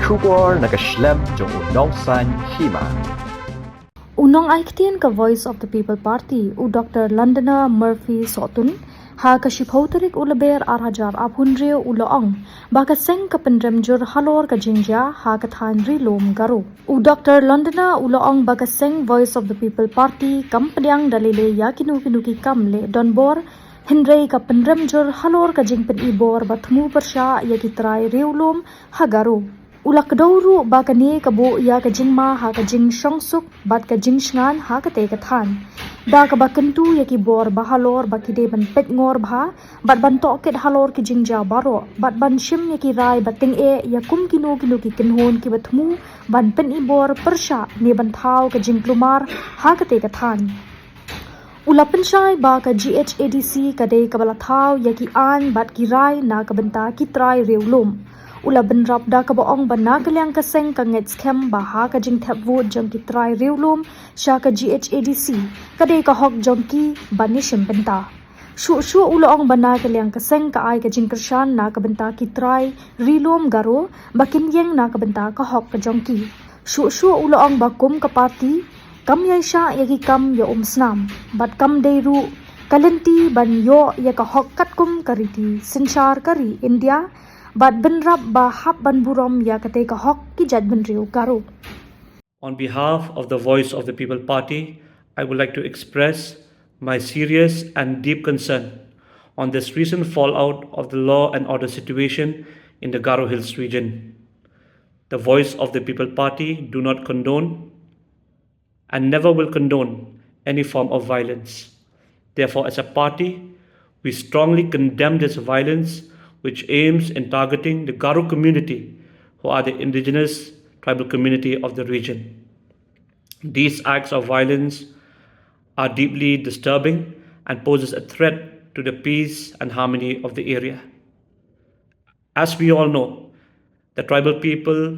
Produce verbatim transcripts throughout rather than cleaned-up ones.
Khubor na ka shlem jong u nongsaiñ hima. U nongai ktien ka Voice of the People Party, u Doctor Londona Murphy Sohtun, ha ka shiphew tarik u Lber ar hajar arphew hynriew u la ong ba ka seng ka pynrem jur halor ka jingjia ha ka thaiñ Ri Lum Garo. U Doctor Londona u la ong ba ka seng Voice of the People Party kam pdiang da lei lei ïa kino kino ki kam leh donbor, hynrei ka pynrem jur halor ka jingpynibor ba thmu pyrshah ïa ki trai riewlum ha Garo. U la kdew ruh ba kane ka buh ïa ka jingma ha ka jingshongsuk bad ka jingshngain ha katei ka thaiñ, da kaba kyntu ïa ki bor ba halor ba ki dei ban peit ngor bha bad ban tohkit halor ki jingjia baroh bad ban shim ïa ki rai ba tyngeh ïa kum kino kino ki kynhun kiba thmu ban pynibor pyrshah ne ban thaw ka jingkulmar ha katei ka thaiñ. U la pynshai ba ka G H A D C ka dei kaba la thaw ïa ki aiñ bad ki rai na ka bynta ki trai riewlum. U la bynrap da kaba ong ba na ka liang ka seng ka ngeit skhem ba ha ka jingthep vote jong ki trai riewlum sha ka G H A D C ka dei ka hok jong ki ban ïashim bynta. Shuh shuh u la ong ba na ka liang ka seng ka ai ka jingkyrshan na ka bynta ki trai Ri Lum Garo ba kin ïeng na ka bynta ka hok ka jong ki. Shuh shuh u la ong ba kum ka party kam ïai shah ïa ki kam ïa um snam bad kam dei ruh ka lynti ban ïoh ïa ka hok katkum ka riti synshar ka ri India, bad bynrap ba hap ban burom ïa katei ka hok ki jaitbynriew Garo. On behalf of the Voice of the People Party, I would like to express my serious and deep concern on this recent fallout of the law and order situation in the Garo Hills region. The Voice of the People Party do not condone and never will condone any form of violence. Therefore, as a party, we strongly condemn this violence which aims in targeting the Garo community, who are the indigenous tribal community of the region. These acts of violence are deeply disturbing and poses a threat to the peace and harmony of the area. As we all know, the tribal people,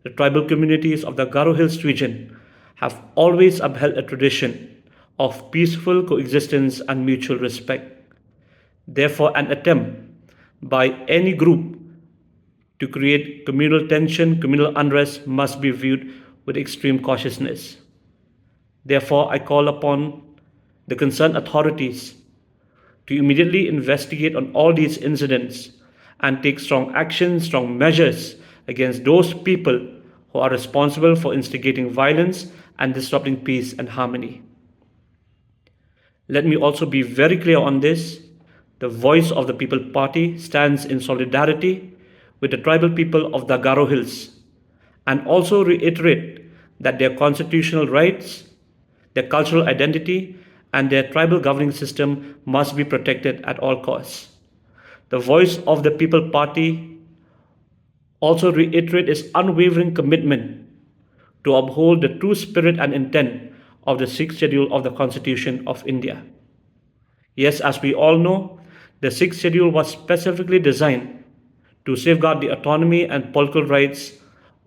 the tribal communities of the Garo Hills region have always upheld a tradition of peaceful coexistence and mutual respect. Therefore, an attempt by any group to create communal tension, communal unrest must be viewed with extreme cautiousness. Therefore, I call upon the concerned authorities to immediately investigate on all these incidents and take strong action, strong measures against those people who are responsible for instigating violence and disrupting peace and harmony. Let me also be very clear on this. The Voice of the People Party stands in solidarity with the tribal people of the Garo Hills and also reiterate that their constitutional rights, their cultural identity, and their tribal governing system must be protected at all costs. The Voice of the People Party also reiterate its unwavering commitment to uphold the true spirit and intent of the Sixth Schedule of the Constitution of India. Yes, as we all know, the Sixth Schedule was specifically designed to safeguard the autonomy and political rights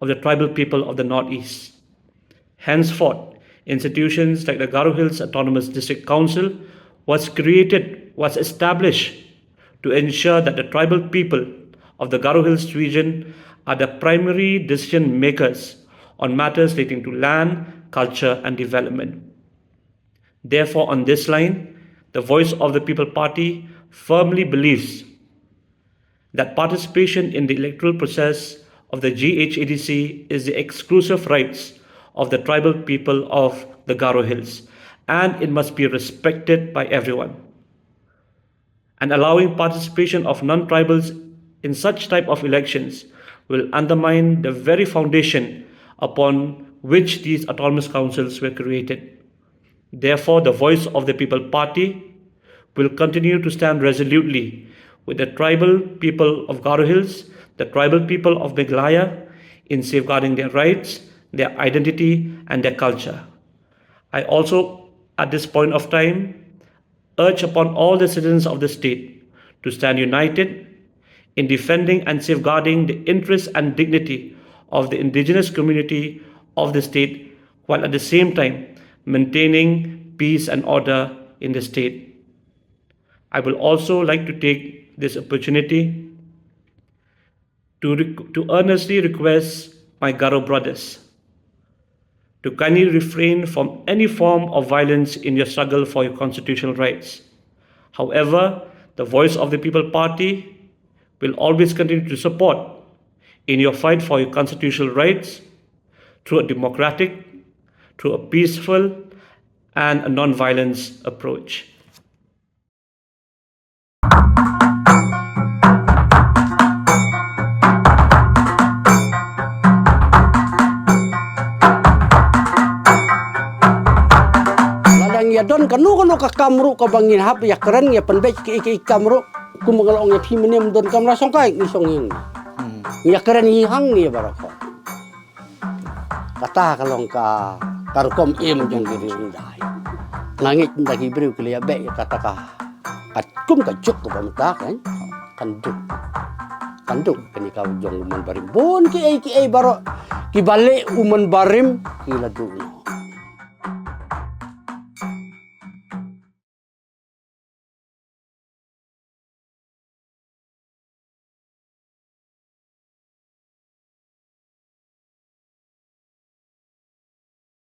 of the tribal people of the Northeast. Henceforth, institutions like the Garo Hills Autonomous District Council was created, was established to ensure that the tribal people of the Garo Hills region are the primary decision makers on matters relating to land, culture, and development. Therefore, on this line, the Voice of the People Party firmly believes that participation in the electoral process of the G H A D C is the exclusive rights of the tribal people of the Garo Hills, and it must be respected by everyone. And allowing participation of non-tribals in such type of elections will undermine the very foundation upon which these autonomous councils were created. Therefore, the Voice of the People Party will continue to stand resolutely with the tribal people of Garo Hills, the tribal people of Meghalaya, in safeguarding their rights, their identity, and their culture. I also, at this point of time, urge upon all the citizens of the state to stand united in defending and safeguarding the interests and dignity of the indigenous community of the state, while at the same time maintaining peace and order in the state. I will also like to take this opportunity to, req- to earnestly request my Garo brothers, to kindly refrain from any form of violence in your struggle for your constitutional rights. However, the Voice of the People Party will always continue to support in your fight for your constitutional rights through a democratic, through a peaceful, and a non-violence approach. Lada ngi ïa don kano kano ka kam ruh kaba ngin hap ïa kren ïa pynbeit kiei kiei kam ruh, kum nga la ong ïa phi mynne ym don kam ra shong kai ngi shong ïing. Ngi ïa kren ngi hang ngi baroh. Kata ka long ka ka rukom im jong ki riewdei. Nga ngeit ynda ki briew ki la ïa beh ïa kata ka ka kum ka juk kaba mynta kan kan duk. Kan duk kane ka jong u man barim bun kiei kiei baroh kiba leh u man barim ki la duk.